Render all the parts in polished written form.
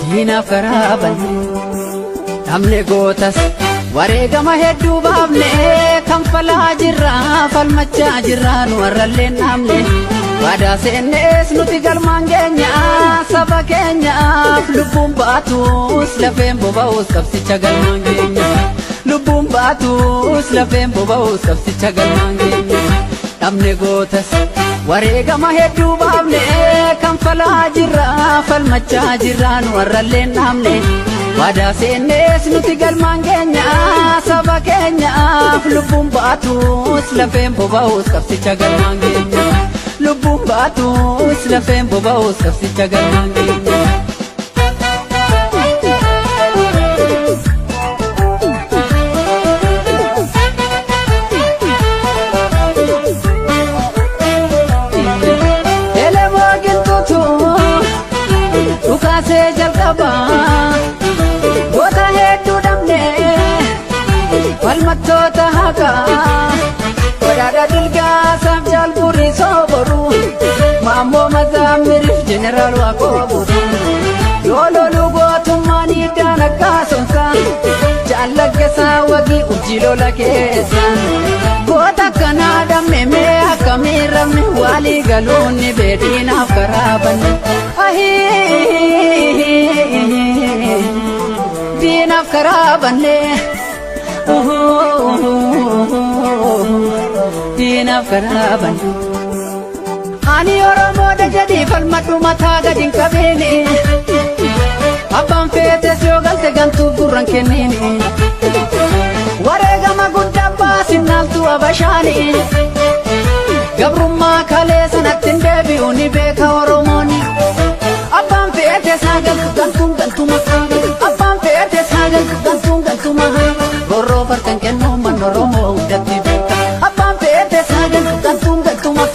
Diinaaf karaa banne dhabne gootas wareegama hedduu baafne kanfalaa jirra falmachaa jirra nu warrallee dhaabne waadaa seennees nuti galmaan keenya saba keenyaaf lubbuun baatus lafeen boba'us qabsicha galmaan keenya lubbuun baatus lafeen boba'us qabsicha galmaan keenya dhabne gootas wareegama hedduu baafne kanfalaa jirra falmachaa jirra nu warrallee dhaabne waadaa seennees nuti galmaan keenya saba keenyaaf lubbuun baatus lafeen boba'us qabsicha galmaan keenya lubbuun baatus lafeen boba'us qabsicha galmaan keenya. Elemoo qilxuutu dhukaasee jalqaba goota hedduu dhabne falmattoota haqaa badhaadha dilgaasaaf jaalburii sooboru maammoo mazaammiriif jeneraal waaqoo boru yoo loluu gootummaan hiddaan akkaasonsa jaallaggasaa wagii urjii lola keessa goota akkanaa dhabne mee akkamiin rabne waalii galuun ni beediinaaf karaa banne diinaaf karaa banne diinaaf karaa banne. Ani Oromoodha jedhii falmadhu mataa gadi hin qabeeni. Abbaan feetes yoo galte gantuuf gurran kenniini. Wareegama guddaa baasinnaaltu abashaani. Gabrummaa kalee sanatti hin deebi'u ni beeka Oromooni. Abbaan feetes haa galtu gantuun gantuma. Abbaan feetes haa galtu gantuun gantuma. Gorroo farkan kennuu manni Oromoo hundatti beeka. Abbaan feetes haa galtu gantuun gantuma.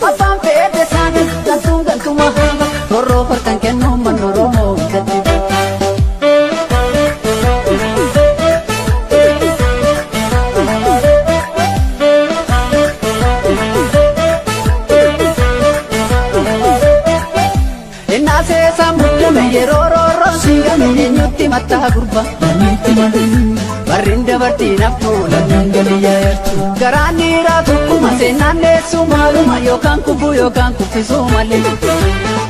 Abbaan feetes haa galtu gantuun gantuma. Gorroo farkan kennuu manni Oromoo hundatti beeka. Innaasee sammuudame yeroo roorroon siigame eenyutti mattaa gurba. Barriin dabartii naftuu lammiin galiyyaa yartu. Garaan dhiiraa tokkuma seenaan dheessuu maaluma yookaan kubbuu yookaan kuffisuu malee.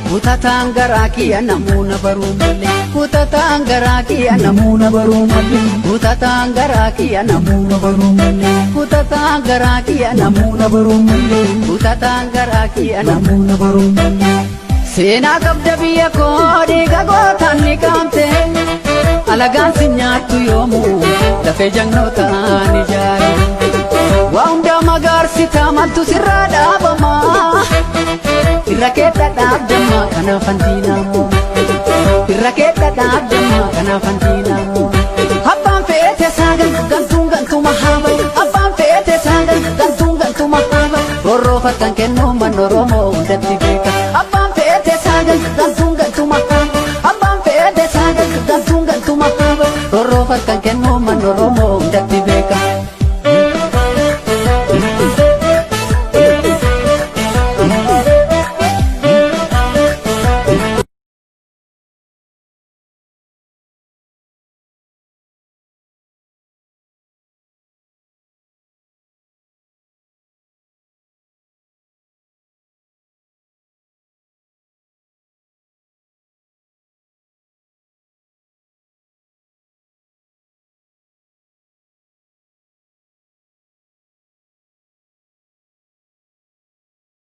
Kutataan garaa kiyya namuuna baruu malee. Kutataan garaa kiyya namuuna baruu malee. Kutataan garaa kiyya namuuna baruu malee. Kutataan garaa kiyya namuuna baruu malee. Kutataan garaa kiyya namuuna baruu malee. Seenaa qabda biyya koo dhiiga gootaan ni qaamte. Alagaan si nyaattu yoomuu lafee jannootaan ijaare. Waa hundaa magaarsita maltu sirraa dhaabama. Irra keetta dhaabdamma kanaaf antiinaamu. Irra keetta dhaabdamma kanaaf antiinaamu. Abbaan feete saagal gantuun gantuma haaba. Abbaan feete saagal gantuun gantuma haaba. Gorroo farkan kennuu manni Oromoo hundatti beeka.